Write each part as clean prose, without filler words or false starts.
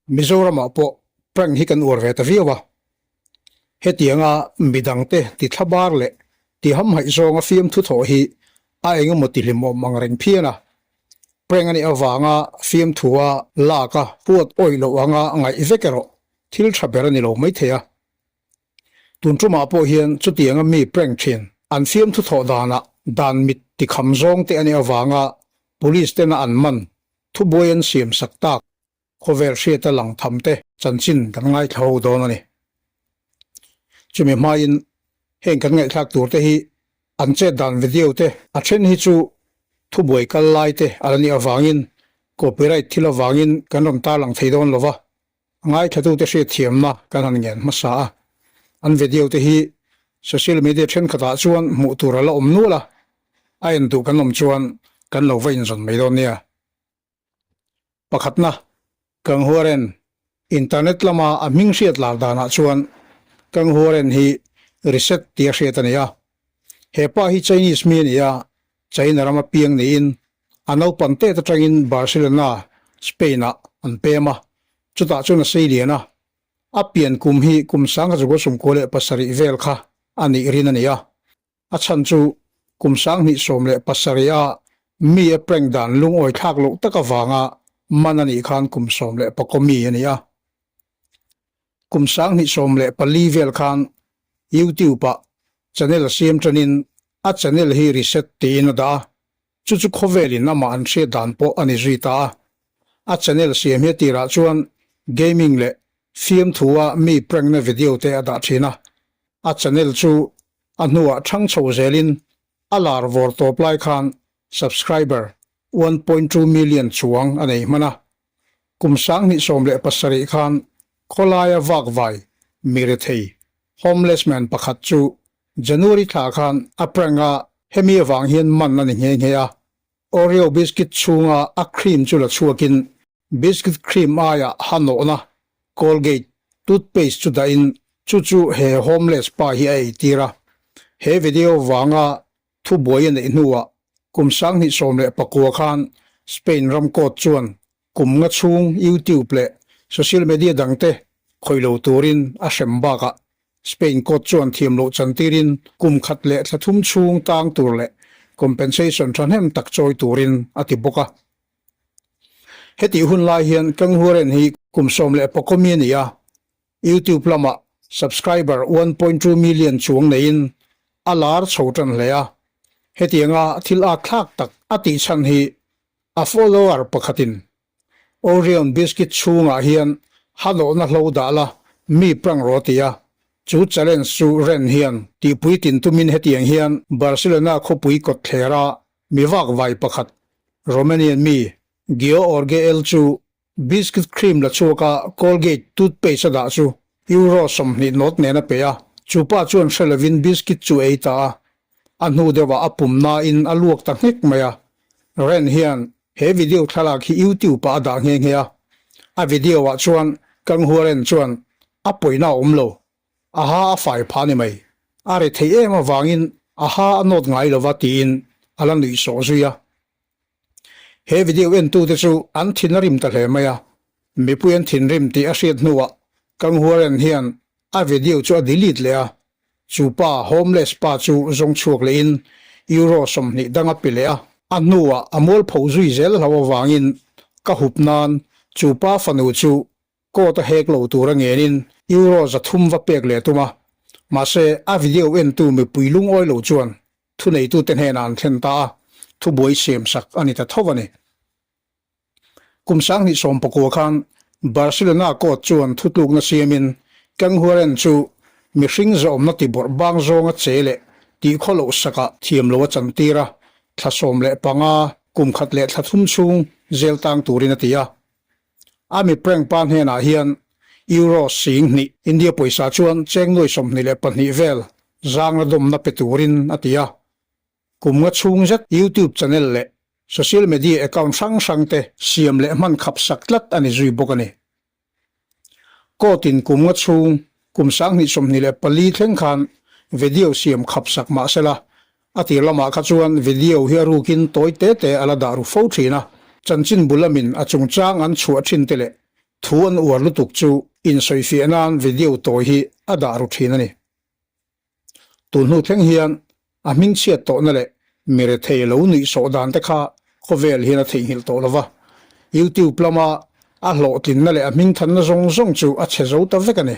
Mizoramah pawh prank hi kan uar ve ta viau a. Hetianga midangte ti thlabar leh ti hamhaih zawnga fiamthu thawh hi a engemaw ti hlimawm ang reng phian a. Prank a nih avanga fiamthua lak a huat awih loh anga ngaih vek erawh thil tha ber a ni lo maithei a. Tun tumah pawh hian chutianga mi prank thin an fiamthu thawh danah dan mit tikham zawng te a nih avanga police tena an man thubuai an siam sak tak khawvel hriata lang tham te chanchin kan ngaithla ho dawn a ni. Chumi hmain heng kan ngaihthlak tur te hi an chet dan video te a then hi chu thubuai kal lai te a la nih avangin copyright thil avangin kan rawn tarlang thei dawn lova Ngaithlatute hriatthiamna kan han ngen hmasa a, an video te hi social media thenkhatah chuan hmuh tur a la awm nual a, a en duh kan awm chuan kan lo va inzawn mai dawn nia. Pakhatna, Kanghuaren, Internet lama a hming hriat lar danah chuan Kanghuaren hi Reset tia hriat a ni a. He pa hi Chinese mi a ni a, China rama piang niin a naupan tet atangin Barcelona, Spain-ah an pem a, chutah chuan a sei lian a. A pian kum hi kum 1997 vel kha a nih rin a ni a. A chhan chu kum 2017 a mi a prank dan lungawi thlak loh tak avanga man a nih khan kum 14 mi a ni a. Kum 2014 vel khan YouTube-ah channel siam tanin a channel hi reset tiin a dah a, chu chu khawvelin amah an hriat dan pawh a ni zui ta a. A channel siam hi a tirah chuan gaming leh fiamthua mi prank-na video te a dah thin a. A channel chu a hnuah thang chho zelin a lar vawr tawp lai khan subscriber 1.2 million chuang a nei hman a. Kum 2017 khan khawlaia vakvai mi rethei, homeless man, pakhat chu January thla khan a prank a, hemi avang hian man a ni nghe nghe a. Oreo biscuit chhunga a cream chu la chhuakin biscuit cream aia ha nawhna Colgate toothpaste chu dahin chu chu he homeless pa hi a eitir a. He video vanga Thubuai a neih hnuah kum 2019 khan Spain ram court chuan kum nga chhung YouTube leh social media dangte khawih lo turin a hrem bakah Spain court chuan thiam loh chantirin kum khat leh thla thum chhung tang tur leh compensation thahnem tak chawi turin a ti bawk a. Hetih hun lai hian Kanghuaren hi kum 14 mi a ni a, YouTube lamah subscriber 1.2 million chuang neiin a lar chho tan hle a, hetianga thil at thlak tak a tih chhan hi a follower pakhatin Orion biscuit chhungah hian hanawhna hlo dah la mi prank rawh a ti a, chu challenge chu Ren hian tihpui tin tumin hetiang hian Barcelona khawpui kawtthlera mi vakvai pakhat Romanian mi Gheorghe El chu Biscuit cream la chhuak a Colgate toothpaste a dah chu euro 20 nawt nen a pe a, chu pa chuan hre lovin biscuit chu ei ta a, a hnu deuhah a pum nain a luak ta nghek mai a. Ren hian he video thlalak hi YouTube ah a dah nghe nghe a, a video ah chuan Kanghuaren chuan a pawina a awm lo, a ha a fai pha ni mai, a re theih em avangin a ha a nawt ngai lova tiin a la nuih sawh zui a. He video entute chu an thin a rim ta hle mai a, mipui an thinrim tih a hriat hnuah Kanghuaren hian a video chu a delete leh a, chu pa homeless pa chu zawng chhuak lehin euro 20 dang a pe leh a, a hnuah a mualpho zui zel hlo avangin ka hup nan chu pa fanu chu court a hek lo tura ngenin euro 300 va pek leh tum a, mahse a video entu mipui lungawi lo chuan Thuneitute hnenah an thlen ta a, thubuai siamsak a ni ta tho a ni. Kum 2019 khan Barcelona court chuan thutlukna siamin Kanghuaren chu mihring zawmna tibawrh bang zawnga che leh tihkhaw loh sakah thiam lo a chantir a, thla 15, kum khat leh thla thum chhung zel tang turin a ti a. A mi prank pa hnenah hian Euro 2000, India pawisa chuan cheng nuai 22 vel zangna dawmna pe turin a ti a. Kum nga chhung zet YouTube channel leh social media account hrang hrang te siam leh hman khap sak tlat a ni zui bawk a ni. Court in kum nga chhung kum 2024 thleng khan video siam khap sak mah sela, A tir lamah kha chuan video hi a rukin tawi te te a la dah ru fo thin a, chanchin bu lamin a chungchang an chhuah thin te leh. Thu an uar lutuk chu insawifiah nan video tawi hi a dah ru thin a ni. Tun hnu thleng hian a hmingchhiat tawhna leh mi rethei lo nuih sawh dan te kha khawvel hian a theihnghilh tawh lo va, YouTube lama a hlawhtlinna leh a hmingthanna zawng zawng chu a chhe zo ta vek a ni.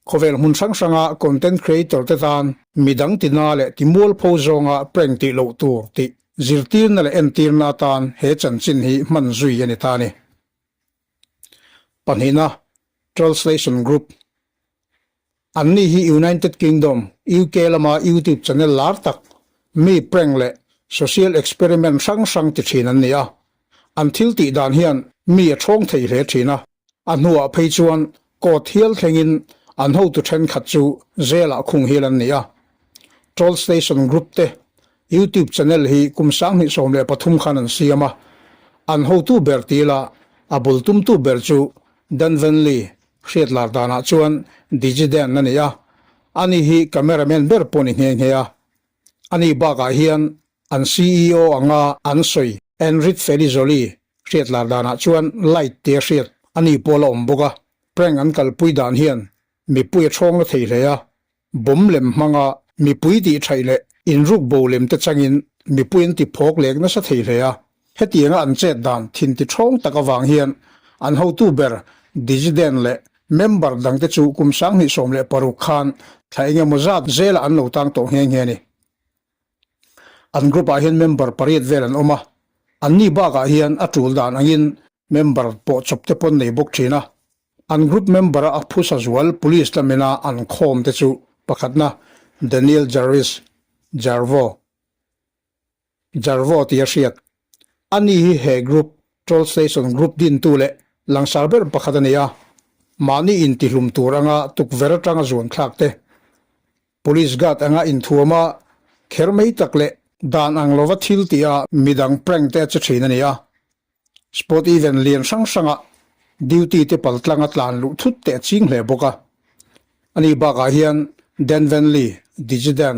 Khawvel hmun hrang hranga content creator te tan midang tina leh timualpho zawnga prank tih loh tur tih zirtirna leh entirna atan he chanchin hi hman zui a ni ta a ni. Pahnihna, Translation Group. Anni hi United Kingdom, UK, lama YouTube channel lar tak, mi prank leh social experiment hrang hrang ti thin an ni a. An thil tih dan hian mi a ṭhawng thei hle thin a. A hnuah phei chuan court hial thlengin an hotu thenkhat chu jail-ah khung hial an ni a. Troll Station Group te YouTube channel hi kum 2013 khan an siam a, an hotu ber tila a bul tumtu ber chu Dan Venley hriat lar danah chuan Digi Dan a ni a, ani hi cameraman ber pawh ni nghe nghe a. Ani bakah hian An ceo anga an sawi Enrique Felizoli hriat lar danah chuan light tia hriat a ni pawl a awm bawk a, prank an kalpui dan hian mipui a ṭhawng la thei hle a, bomb lem hmanga mipui tih ṭhaih leh inruk bo lem te changin mipui an ti phawk lek nasa thei hle a, hetianga an chet dan thin ti ṭhawng tak avang hian an hotu ber Dijiden leh member dangte chu kum 2016 khan thla engemaw zat zelah an lo tang tawh nghe nghe a ni. An group ah hian member pariat vel an awm a, an ni bakah hian a tul dan angin member pawh chawp te pawn nei bawk thin a. An group member a a phusa zual police lamina an khawm te chu pakhatna Daniel Jarvis Jarvo Jarvo tih a hriat. Ani hi he group Troll Station group dintu leh langsar ber pakhat a ni a, mahni intihlum tur anga tukverh atanga zuan thlak te Police guard anga inthuam a, kher mai tak leh dan ang lova thil tih a midang prank te a che thin a ni a. Sport event lian hrang hranga duty te paltlang a tlan luh thut te a ching hle bawk a. Ani bakah hian Dan Venley, Digidan,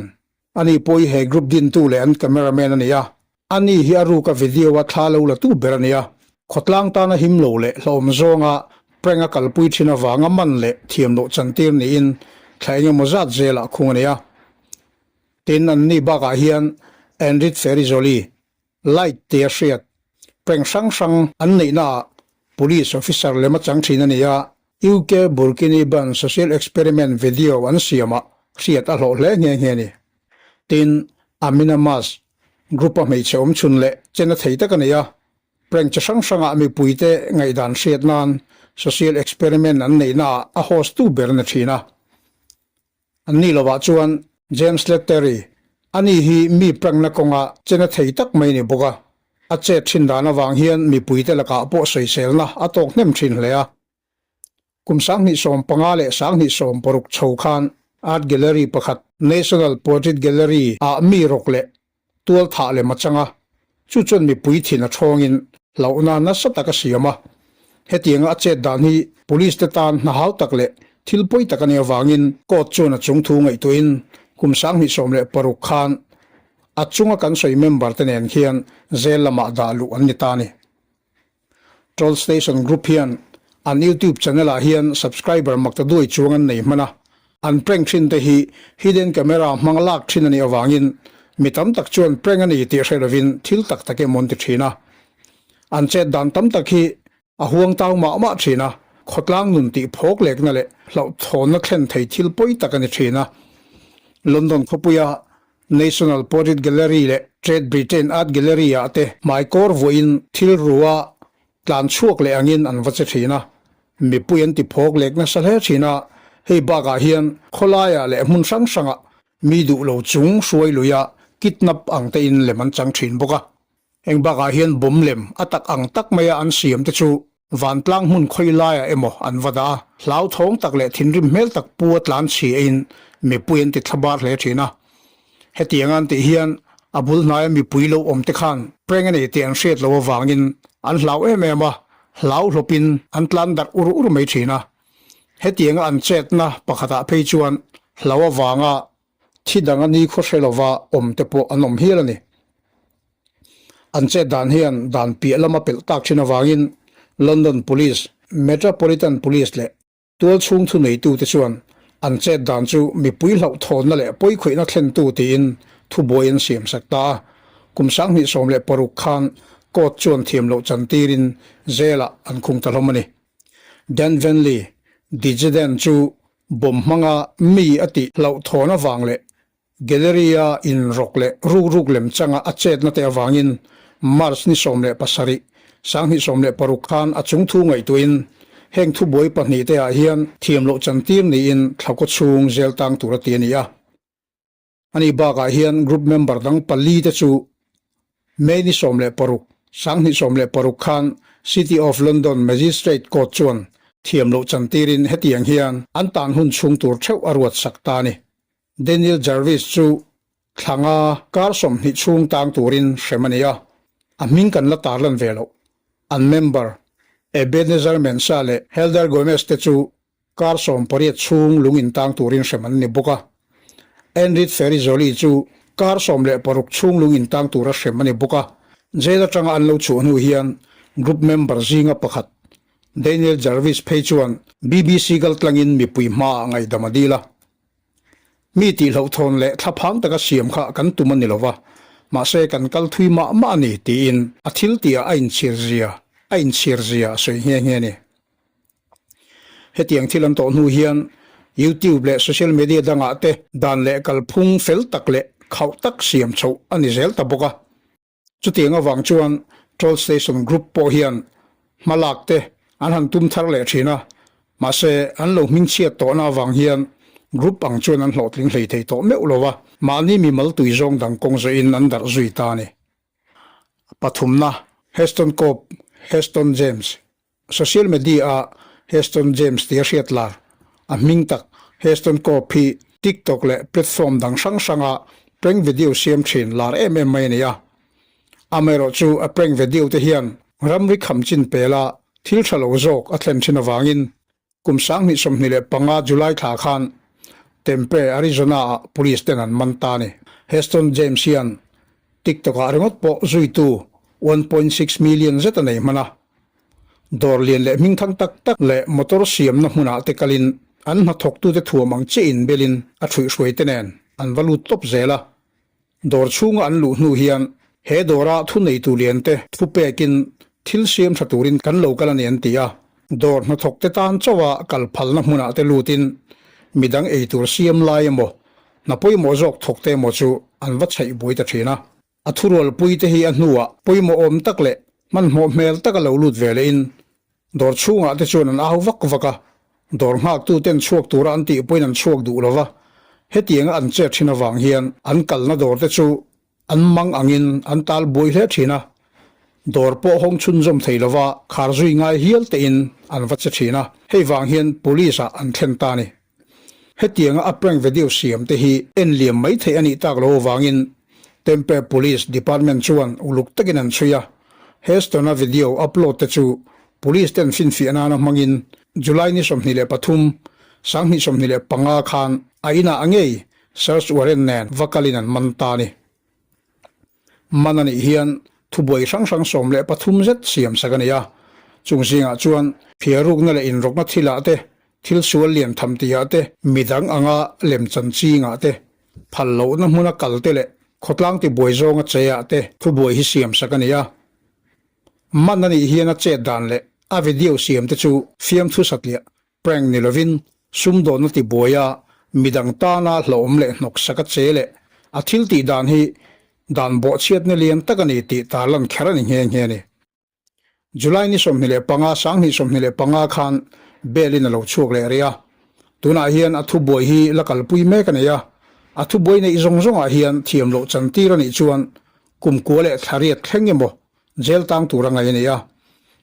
ani pawh hi he group dintu leh an cameraman a ni a. Ani hi a ruka video a thla lo la tu ber a ni a, khawtlang tana him lo leh hlauhawm zawnga prank a kalpui thin avanga man leh thiam loh chantir niin thla eng emaw zat zelah khung a ni a. Tin, anni bakah hian Enrit Ferizoli, light tia hriat, prank hrang hrang an neihnaah police officer lem a chang thin a ni a, UK Burkini Ban social experiment video an siamah hriat a hlawh hle nghe nghe a ni. Tin, Amina Mas, Group a hmeichhe awm chhun leh chen a thei tak a nei a, prank chi hrang hrangah mipuite ngaihdan hriat nan social experiment an neihnaah a host tu ber na thin a. An nih lovah chuan James Letterry, ani hi mi prank na kawnga chen a thei tak mai a ni bawk a, a chet thin dan avang hian mipuite lakah pawh sawiselna a tawk hnem thin hle a. Kum 2015 leh 2016 chho khan Art Gallery pakhat, National Portrait Gallery, ah mi rawk leh tual thah lem a chang a, chu chuan mipui thin a thawngin hlauhna nasa tak a siam a. Hetianga a chet dan hi Police te tan hna hau tak leh thil pawi tak a nih avangin Court chuan a chungthu ngaihtuahin kum 2016 khan a chunga kan sawi member te nen khian jail lamah dah luh an ni ta a ni. Troll Station Group hian an YouTube channel ah hian subscriber maktaduai chuang an nei hman a, an prank thin te hi hidden camera hmang lak thin a nih avangin mi tam tak chuan prank a ni tih hre lovin thil tak tak emaw an ti thin a. An chet dan tam tak hi a huang tau mah mah thin a, khawtlang nun tih phawk lekna leh hlauhthawnna thlen thei thil pawi tak a ni thin a. London khawpuia National Portrait Gallery leh Tate Britain Art Gallery ah te hmaikawr vuahin thil rua tlan chhuak leh angin an va che thin a, mipui an ti phawk lek nasa hle thin a, hei bakah hian khawlaiah leh hmun hrang hrangah mi duh lo chung hruai luia kidnap ang tein lem an chang thin bawk a. Heng bakah hian bomb lem a tak ang tak maia an siam te chu vantlang hmun khawi laiah emaw an va dah a, hlauthawng tak leh thinrim hmel tak pu a tlan chhi eiin mipui an ti thlabar hle thin a. Hetiang an tih hian a bul hnaia mipui lo awm te khan prank a nei tih an hriat loh avangin an hlau em em a, hlau hlawpin an tlan darh ur ur mai thin a. Hetianga an chetna pakhatah phei chuan hlau avanga Thi dang a ni khaw hre lova awm te pawh an awm hial a ni. An chet dan hian dan piah lama pelh tak thin avangin London Police Metropolitan Police leh tualchhung thuneitute chuan an chet dan chu mipui hlauhthawnna leh pawikhawihna thlentu tiin thubuai an siamsak ta a. Kum 2016 khan court chuan thiam loh chantirin jail-ah an khung ta hlawm a ni. Dan Venley, Dijeden chu bomb hmanga mi a tih hlauhthawn avang leh Gallery-a inrawk leh rukruk lemchanga a chetna te avangin March ni 17, 2016 khan a chungthu ngaihtuahin heng thubuai pahnihte ah hian thiam loh chantir niin thlakaw chhung zel tang tur a ti a ni a. Ani bakah hian group member dang pali te chu May ni 16, 2016 khan City of London Magistrate Court chuan thiam loh chantirin hetiang hian an tan hun chhung tur theuh a ruat sak ta a ni. Daniel Jarvis chu thla nga kar 20 chhung tang turin hrem a ni a, a hming kan la tarlan ve loh. An member Ebenezer Mensah leh Helder Gomes te chu kar 18 chhung lung in tang turin hrem an ni bawk a. Enrit Ferrizzoli chu kar 16 chhung lung in tang tura hrem a ni bawk a. Jail atanga an lo chhuah hnu hian group member zinga pakhat Daniel Jarvis phei chuan BBC kaltlangin mipui hmaah ngaihdam a dil a. Mi tihhlauhthawn leh thlaphang taka siam kha kan tum a ni lo va, mahse kan kal thui mah mah a ni tiin a thil tihah a inchhir zia a inchhir zia a sawi nghe nghe a ni. Hetiang thil an tawh hnu hian YouTube leh social media dangah te dan leh kalphung fel tak leh khauh tak siam chhoh a ni zel ta bawk a. Chutiang avang chuan Troll Station Group pawh hian hmalak te an han tum thar leh thin a, mahse an lo hmingchhiat tawhna avang hian group ang chuan an hlawhtling hlei thei tawh meuh lo a, mahni mimal tui zawng dang kawng zawhin an darh zui ta a ni. Pathumna, Heston Cope, Heston James. Social media-a Heston James tia hriat lar, a hming tak Heston Cope hi TikTok leh platform dang hrang hranga prank video siam thin lar em em mai a ni a. Amaherawh chu a prank video te hian ramri kham chin pela thil tha lo zawk a thlen thin avangin kum 2025 July thla khan Tempe, Arizona-ah police ten an man ta a ni. Heston James hian TikTok-ah ringawt pawh zuitu 1.6 million zet a nei hman a. Dawr lian leh hmingthang tak tak leh motor siamna hmunah te kalin an hnathawktute thuam ang chiah in belin a ṭhuihhruai te nen an va lut tawp zel a. Dawr chhunga an luh hnu hian he dawra thuneitu lian te thu pekin thil siam ṭha turin kan lo kal a ni an ti a. Dawr hnathawkte tan chauha kal phalna hmunah te lutin midang eitur siam lai emaw hna pawimawh zawk thawkte emaw chu an va chhaih buai ta ṭhin a. A thurualpui te hi a hnuah pawimawhawm tak leh hmanhmawh hmel taka lo lut ve lehin dawr chhungah te chuan an au vak vak a, dawr nghaktu ten chhuak tura an tih pawhin an chhuak duh lo va, hetianga an chet thin avang hian an kalna dawr te chu an mang angin an tal buai hle thin a, dawr pawh hawng chhunzawm thei lova khar zui ngai hial tein an va che thin a, hei vang hian police ah an thlen ta a ni. Hetianga a prank video siam te hi en liam mai theih a nih tak lo avangin Tempe Police Department chuan uluk takin an chhui a. Heston-a video upload te chu police ten finfiah nana hmangin July ni 23, 2025 khan a inah ngei search warrant nen va kalin an man ta a ni. Man a nih hian thubuai hrang hrang 13 zet siam sak a ni a, chung zingah chuan phiarukna leh inrawkna thilah te, thil sual lian tham tihah te, midang anga lemchan chingah te, phal lohna hmuna kal te leh khawtlang tibuai zawnga cheah te thubuai hi siam sak a ni a. Man a nih hian a chet dan leh a video siam te chu fiamthu satliah Prank ni lovin sumdawnna tibuaia midang tana hlauhawm leh hnawksak a che leh a thil tih dan hi dan bawhchhiatna lian tak a ni tih tarlan kher a ni nghe nghe a ni. July ni 25, 2025 khan bail in a lo chhuak leh rih a, tunah hian a thubuai hi la kalpui mek a nei a, a thubuai neih zawng zawngah hian thiam loh chantir a nih chuan kumkua leh thlariat thleng emaw Jail tang tur a ngaih a ni a,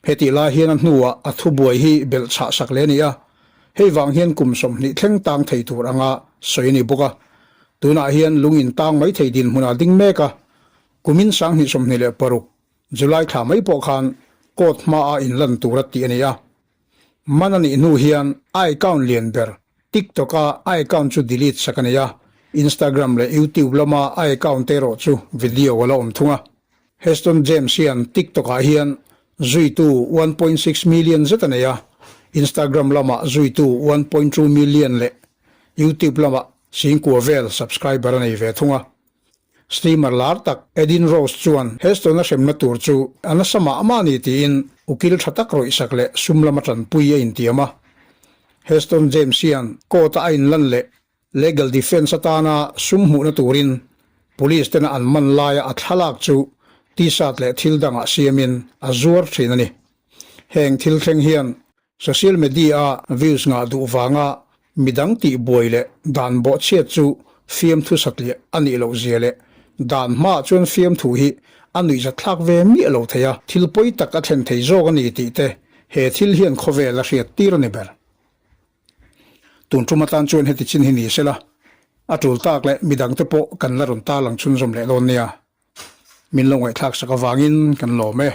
hetih lai hian a hnuah a thubuai hi belh chhah sak leh a ni a, hei vang hian kum 20 thleng tang thei tur anga sawi a ni bawk a. Tunah hian lung in tang mai thei dinhmunah ding mek a, kumin 2026 July thla mai pawh khan court hmaah inlan tur a tih a ni a. Man a nih hnu hian a account lian ber TikTok a a account chu delete sak a ni a, Instagram leh YouTube lama a account te erawh chu video a la awm thung a. Heston James hian TikTok ah hian zuitu 1.6 million zet a nei a. Instagram lamah zuitu 1.2 million leh YouTube lamah 10,000 vel subscriber a nei ve thung a. Streamer lar tak Edin Rose chuan Heston-a hremna tur chu a nasa mah mah a ni tiin ukil tha tak rawihsak leh sum lama tanpui a intiam a. Heston James hian court-a a inlan leh Legal defence atana sum hmuhna turin police tena an man laia a thlalak chu t-shirt leh thil dangah siamin a zuar thin a ni. Heng thil thleng hian social media-a views ngah duh vanga midang tih buai leh dan bawhchhiat chu fiamthu satliah a nih loh zia leh dan hmaah chuan fiamthu hi a nuihzatthlak ve miah lo thei a, thil pawi tak a thlen thei zawk a ni tih te he thil hian khawvel a hriat tir a ni ber. Tun tum atan chuan heti chin hi ni sela, a tul tak leh midangte pawh kan la rawn tarlang chhunzawm leh dawn nia. Min lo ngaihthlak sak avangin kan lawm e.